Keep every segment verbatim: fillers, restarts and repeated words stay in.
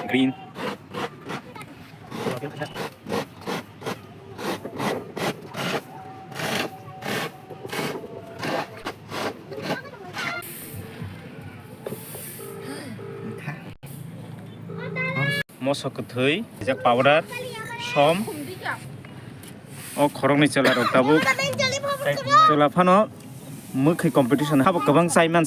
Green. Moso kwthwi, rijak powder, som. O khoroknwi chwla rok tabuk. Chwla phano mwkhwi competition habo kwbang chai man.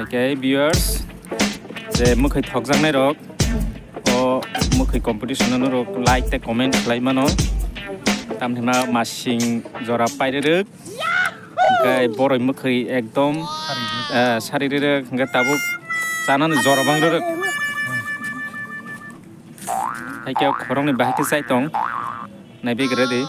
Okay, viewers, je mwkhwi thokjaknai rok, o mwkhwi competition no norok like tei comment khlai mano. Tamni hwnba masing jora pairwrwk. Hwnkhe boroi mwkhwi ekdom, eh, sari rwrwk, hwnkhe tabuk chanani jora bang rwrwk. Haikhe o khoroknwi bahai khe chai tong, naibegra di.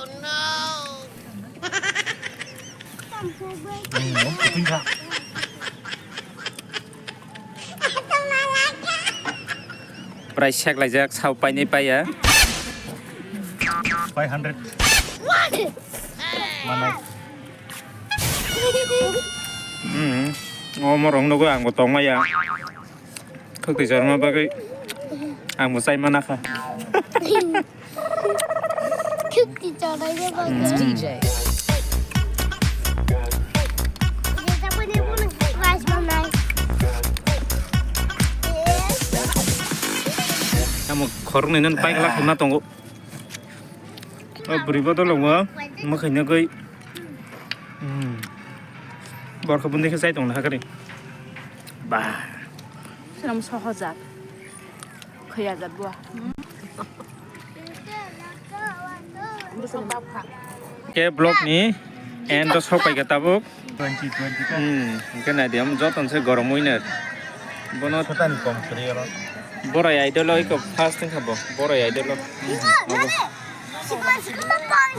Price sek laijak, sao painai paiya. Five hundred. Manai. Hmm. O morong nugwi ang bo tongmaya. Khwtwi chorma bagwi ang bo chai mana kha. Khwtwi chorma bagwi. Hmm. D J. Amo khoroknwi nang paikla khwna tongo. O bwrwi bodol tongo, mwkhwino gwi. Hmm. Borok bonding khe chai tongna hakari. Bah. Swnam sohojak. Khayajak bo. Bwswk bapha. Ke vlog ni end o sok pai kha tabuk. Twenty twenty ka. Hmm, hwnkhe nai di, omo joto se gorom winner. Bono Setani kom kwrwi oro. Borai idol o iko first wngkha bo. Borai idol o. Hmm, obo.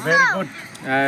Very good. Ah,